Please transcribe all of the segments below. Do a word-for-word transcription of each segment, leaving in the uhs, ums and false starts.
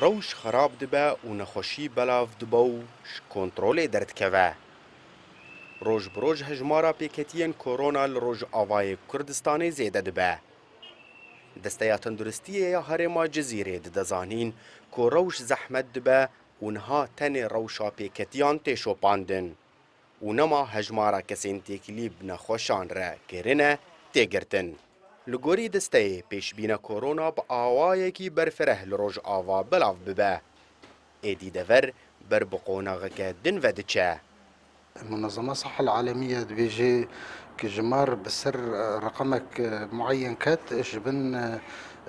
Rewş xerab dibe û nexweşî belav dibe û ji kontrolê derdikeve. Roj bi roj hejmara pêketiyên korona li Rojavayê Kurdistanê zêde dibe. Desteya Tenduristiyê ya Herêma Cizîrê dide zanîn ku rewş zehmet dibe û niha tenê rewşa pêketiyan tê şopandin û nema hejmara kesên têkilî bi nexweşan re kirine tê girtin. Li gorî desteyê, pêşbîne korona bi awayekî berfireh li Rojava belav bibe. Êdî dever ber bi qonaxeke din ve diçe. Munezema Sahel Alemiye dibêje ku ji mar bi ser, e, reqemek, e, muayyen ket, ji bin, e,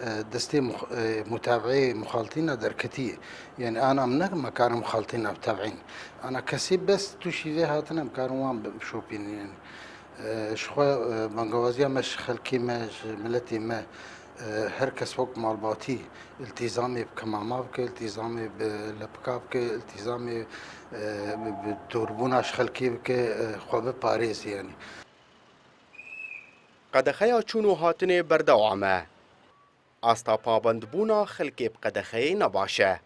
e, destê mux-, e, mutabi'ê muxaltîna derketî. Yani ana em ne mekana muxaltîna teb'în. Ana kesê bes tûşî vê hatine, em karin wan bi-, bişopînin yani. E, ji xwe, e, bangewaziya me ji xelkê me, ji miletê me, e, her kes wek malbatî iltîzamê bi kemama bike, iltîzamê bi lepika bike, iltîzamê, e, bi, bi dûrbûna ji xelkê bike, e, xwe biparêze yani. Qedexeya çûn û hatinê berdewam e. Asta pabendbûna xelkê bi qedexeyê ne baş e.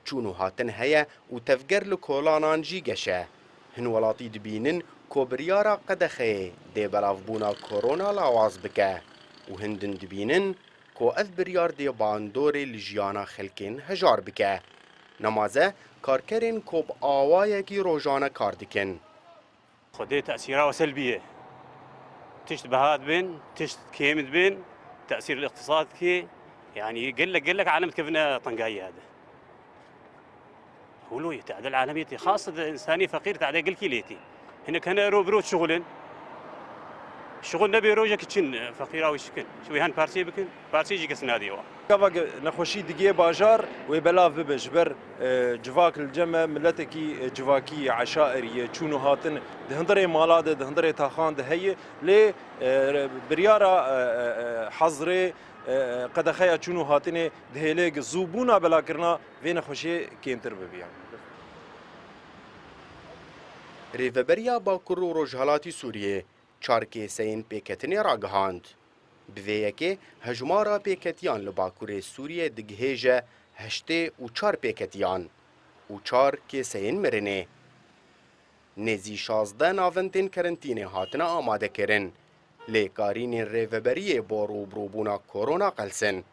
Çûn û hatin heye û tevger li kolanan jî geş e. Hin welatî dibînin ku biryara qedexeyê dê belavbûna korona lawaz bike û hin din dibînin ku ev biryar dê bandorê li jiyana xelkên hejar bike. Nemaze karkerên ku bi awayekî rojane kar dikin. Xwedê tesîra we selbî ye. Tişt biha dibên, tişt kêm dibên, tesîr li îqtisad dike. Yanî gelek, gelek alem dikevine tengayî hede. Hûlo ye, tehdê alemiyetê, xas de însanî feqîr tehdê gelkî lêtî. Hinek hene ro bi ro şixulin. Şixul nebê rojek çin, feqîra wî şikin. Ji wê hen parsê bikin, parsê jî kes nadê wa. Gava ge-, nexweşî digê bajar, wê belav bibe ji ber, e, civak li cem e, miletekî, e, civakî ye, eşairî ye, çûn û hatin di hundirê mala de, di hundirê taxan de heye. Lê, e, biryara, e, e, e, hezrê, e, e, qedexeya çûn û hatinê dihêle zûbûna belakirina vê nexweşiyê kêmtir bibiya. Rêveberiya Bakur û Rojhelatî Sûriyê çar kêseyên pêketinê ragihand. Bi vê yekê hejmara pêketiyan li Bakurê Sûriyê digihêje heştê û çar pêketiyan û çar kêseyên mirinê. Nêzî şazdeh navendên kerentînê hatine amadekirin, lê karînên rêveberiyê bo rûbirûbûna korona qels in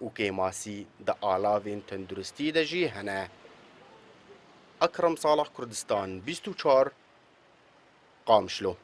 û kêmasî di alavên tenduristî de jî hene. Ekrem Salah, Kurdistan bîst û çar, Qamişlo.